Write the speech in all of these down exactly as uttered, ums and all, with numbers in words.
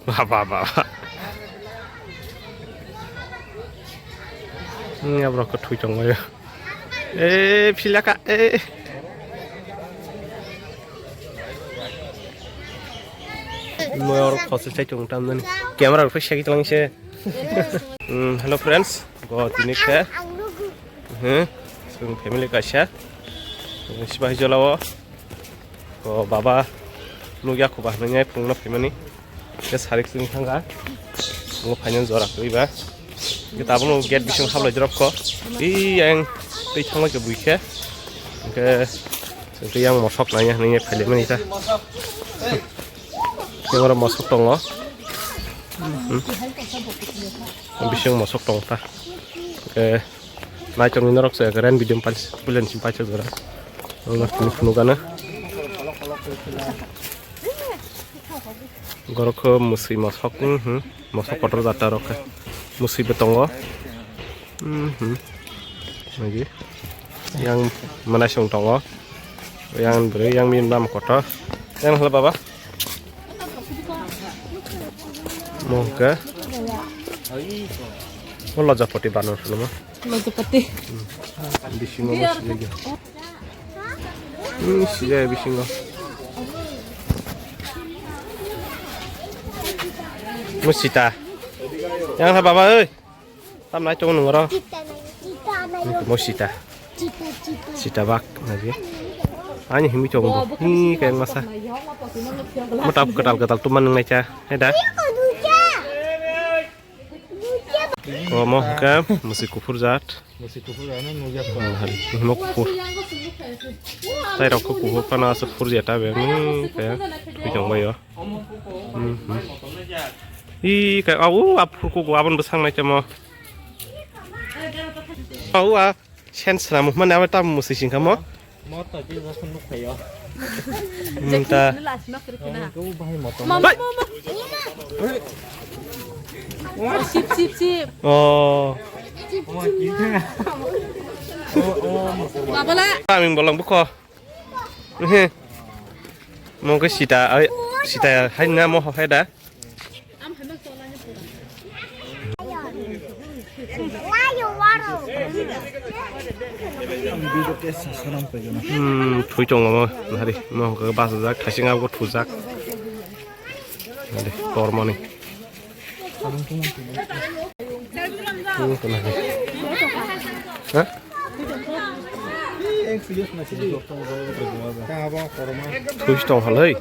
Ba, ba, ba, ba. Hmm, aborok khe thwi tongbaio. Eh, philaka, eh. Moi oro khosoi chai tong tamnani. Camera rok phai segi tlang se. Hmm, hello friends. Go tini khe. Hmm, chwng family kaisa. Sibai jolao. Ko baba nukya kho ba hinwi phunukno phaimani. Khe sarik chwng thangkha. Ngo phainani jora kwrwi ba. Khe tabukno gate bising hablai drop kho. Iyang twi thangbai khe bui khe. Hwnkhe chwng twi yang mosok naiya hinwi phailaimani ta. Khe oro mosok tongo. Hmm. Bising mosok tong ta. Hwnkhe Naitok ni norok se karen video pal pulen sim paisa jora. Ang norok tini phunuk gana. Gorok kho mwswi mosok, hmm, mosok kotor jata rok khe. Mwswi bo tongo. Hmm, hmm. Lagi. Yang manai song tongo. Yang bwrwi, yang bini bam kotor. Yang hla baba. Mo hwnkhe. Mo lajapati banor phano mo. Lajapati. Bisingo mo sijai. Hmm, sijai bisingo. Mo sita. Yang hla baba oi. Tam nai tongo nung oro. Chita nai, chita nai. Mo sita. Chita, chita. Sita bak nai. Ani himi tongo bo. Hi kaya masa. Mo tap ketal ketal tuman nung nai cha. Heda. Ko mo hwnkhe mwswi kuphur jat. Mwswi kuphur jat no nukya kho. Himo kuphur. Tai rok kho kuphur phano aswk kuphur jat ta be. Hmm, kaya. Twi tongbaio. Hmm, hmm. Ih, kaya, au, a phurkuk aboni bwsang nai tamo. Au, a. Sen swnam mani abo tamo mwswi singkha mo. Mo to je jasung nuk phaio. Hmm, ta. Ko bahai mo to. Mama, mama. Sip, sip, sip. Oh. Babala. Aming bolong buko. He. Mo ke sita, ai, sita hai na mo hai da. Hmm, thui tongo mo, nari, mo hwnkha bachajak, thaising abo thujak. Nari, tormani. Hmm, kena ni. Ha? Thui tong halai.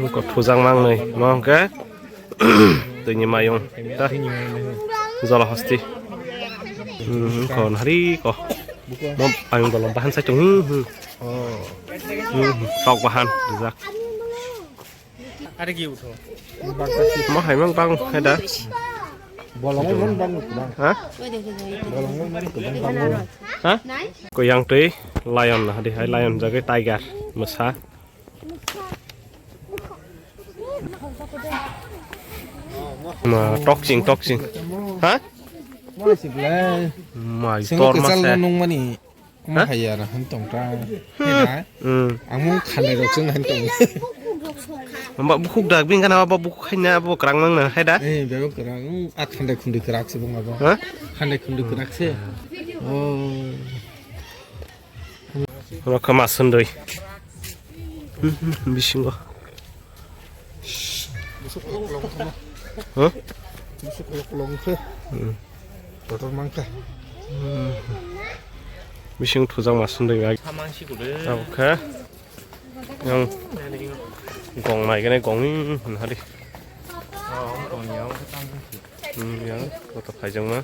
Ko thujak mangnai, mo hwnkhe tini mayung ta jola hosti. Hmm, ko nari ko. Mo payung bolong bahan sai tong. Hmm, hmm. Hmm, tok bahan rijak. Are ki utho. Mo hai mang bang hai da. Bolong mon bang bang. Ha? Bolong mon bang bang. Ha? Ko yang tei lion na di hai lion jagai tiger, masa. Ma toksing toksing. Ha? Mo si blai. Mai tor masa. Nung mani. Omo hai ya na han tong ta. Hmm. Hai da. Hmm. Ang mung khandai rok chung han tong. Amba bukhuk dak bing kana aba bukhuk khaina abo krang nang na hai da. Eh, bebo krang. Hmm, a khandai khundi krak se bung abo. Ha? Khandai khundi krak se. Oh. Oro kha ma sundui. Hmm, hmm, bisingo. Huh? Busuk kolok kolok khe. Hmm. Kotor mangkha. Hmm. Bising thujak ma sundui bai. Samang si kude. Tabuk kha. Yang gong nai gane gong ni hari. Oh, gong ni yang. Hmm, yang kotor phai jang ma.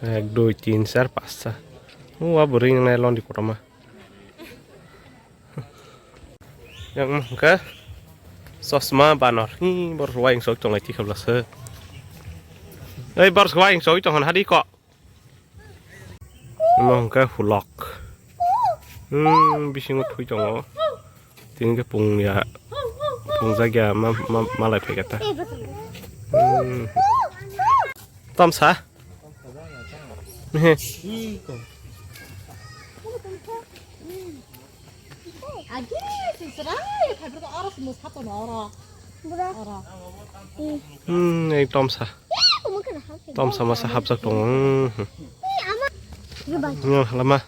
Ek, dui, tin, char, panch, cha. O, a bwrwi wngnai londi kotorma. Yang hwnkhe chosma banor. Hi, bor wayang sok tonglai tikha bwlasa. Ei, bor wayang sok tong hwn hadi ko. Omo hwnkhe hulok. Hmm, bisingo thui tongo. Tini khe pung ya, pung jak ya ma, ma, malai phai kha ta. Hmm. Tamsa? He. Iko. Agi, sisra, ya, phaibro ko oro sumo sato no oro. Bura. Oro. Hmm, ei tomsa. Tomsa masa hapjak tongo. Hmm. Ini halama.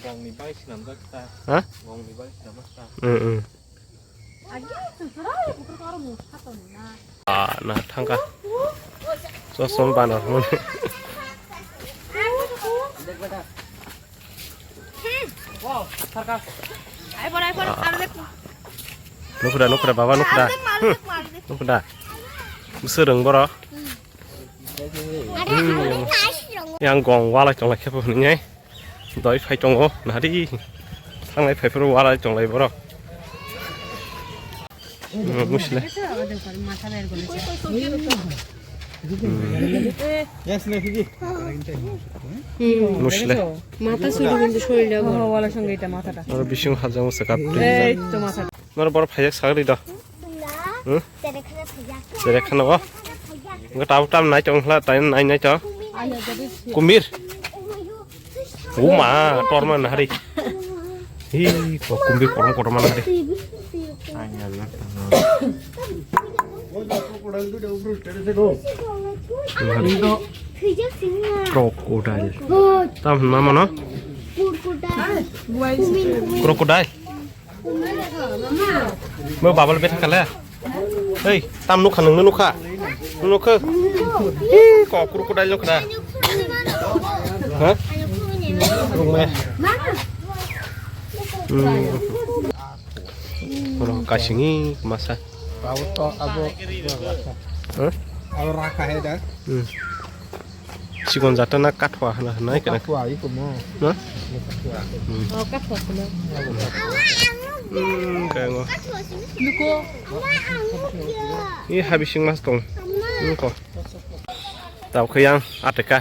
Gongni bai swnamjak ta. Ha? Gongni bai swnamjak ta. Hmm, hmm. Ah, na thangka. Sosom banar hwn. Nukra, nukra, baba, nukra. Nukra. Bwswrwng borok. Yang gong walai tonglai khe bo hwnwi. Doi phai tongo, nahari. Thanglai phai phuru walai tonglai borok. Hmm, musle. Musle. মাথা শুরু কিন্তু শরীরটা গরম। Oro bising hajang se kap. এই তো মাথা। Nor bor phai sak ri do. Hmm? Tere khana o. Ngo tau tam nai tong hla, tai nai nai to. Kumir. Uma, torma nahari. Hi, ko kumir korom korom nahari. Nahari. Crocodile. Tam hwnma mano? Crocodile. Bo babal betha kale. Hei, tam nukha, nungno nukha. Nukha. Ih, kok crocodile nukha da. Ha? Rungme. Hmm. Kono kasingi masa. Abo to, abo. Ha? Abo rakha hai da. Hmm. Sikon jata na kathwa hana hwnai kana. Kathwa iko mo. Na? Kathwa. Hmm. Oh, kathwa sino. Hmm, kaya ngo. Luko. Ih, ha bising mas tong. Hmm, ko. Tau khayang atka.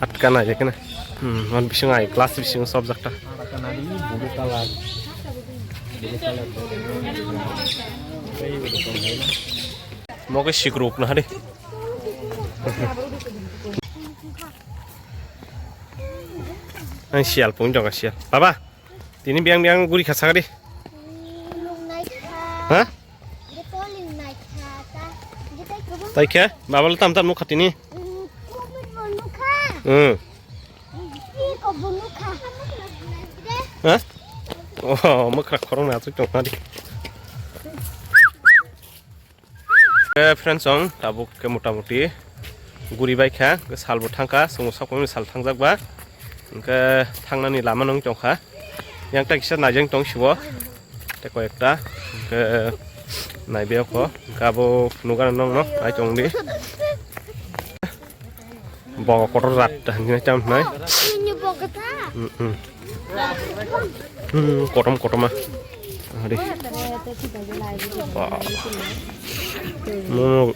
Atka na je kana. Hmm, man bising ai glass bising sob jakta. Moke sikruk na hari. Ang sial pung jong sial. Baba, tini biang biang guri kha sagadi. Lungnai kha. Ha? Deto lungnai kha ta. Deto kubun. Tai khe, baba lo tam tam nukha tini. Kubun bo nukha. Hmm. Ih, kubun nukha. Ha? Oh, mokra khorong na tu tong hari. Eh, friends, song tabuk ke motamuti guri bai kha, ke sal bo thang kha, chwng sakmani sal thangjak ba, hwnkhe thangnani lama nung tong kha, yang ta kisa naijeng tong sibo, tei koi ekta, hwnkhe naibe kho, hwnkhe abo phunukgana nongno nai tong di. Boga kotor rat ta hinwi tam nai. Ini boga ta. Hmm, hmm. Hmm, kotom kotom ah. Hari. Wah. Mo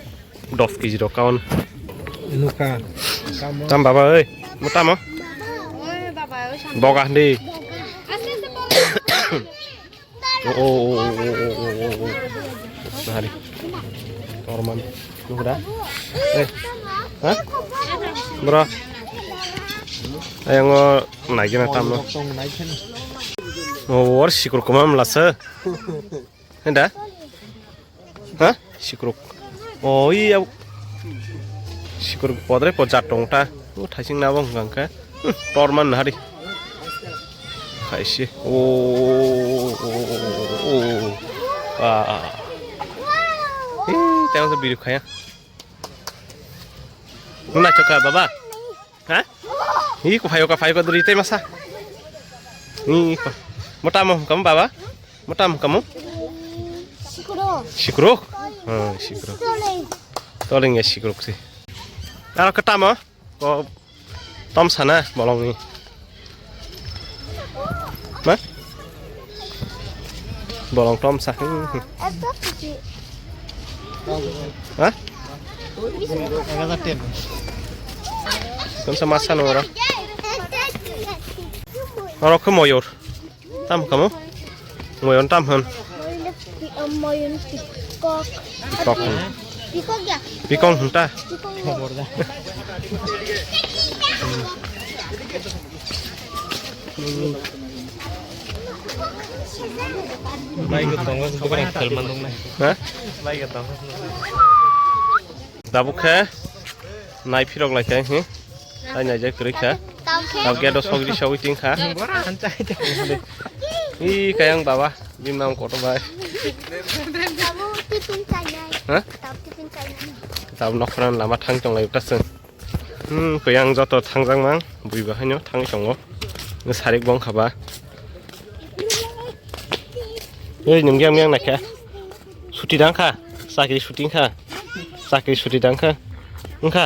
dos kg rok kawan. Nukha. Tam baba oi. Mo tamo. Boga hindi. Aste aste boga. Oh, oh, oh. Nari. Torman. Nukda. Eh. Ha? Bro. Ayang o naigena tamno. Oh, or sikur komam lasa. Henda? Ha? Sikruk. Oh, iya. Sikruk podre po jat tong ta. Oh, thaising nabo hwnkha khe. Hmm, torman nahari. Khaisi. Oh, oh, oh, oh, oh. Ah. Eh, tengsa biru khaya. Nuna choka, baba. Ha? Hi ko phayo ka phayo ka duri tei masa. Hi ko. Motamo kamu baba? Motamo kamu? Sikruk. Sikruk? Hmm, sikruk. Toling. Toling ya sikruk sih. Aro ketamo? Ko tom sana bolong ni. Ma? Bolong tom sa. Ha? Tom sa masa no ora. Oro ke moyor. Tam kamu? Moyon tam han. Moyon pikok. Pikok han. Pikok ya? Pikong hanta. Pikong. Bai go tongo, bukan helman dong nai. Ha? Bai go tongo. Tabuk khe nai phirok lai khe, hmm? Tai nai jai kwrwi kha. Tabuk khe. Tabuk khe do sogri sogwi ting kha. Ih, kayang baba, bini mam kotor bai. Tabuk tiffin chainai. Ha? Tabuk tiffin chainai. Tabuk nokhrani lama thang tong lai ta chwng. Hmm, kuyang joto thangjak mang, bui bo haino thangwi tongo. Sarik bong khaba. Ei, nung yang yang nakha. Suti dang kha. Sakri suti kha. Sakri suti dang kha. Wngkha.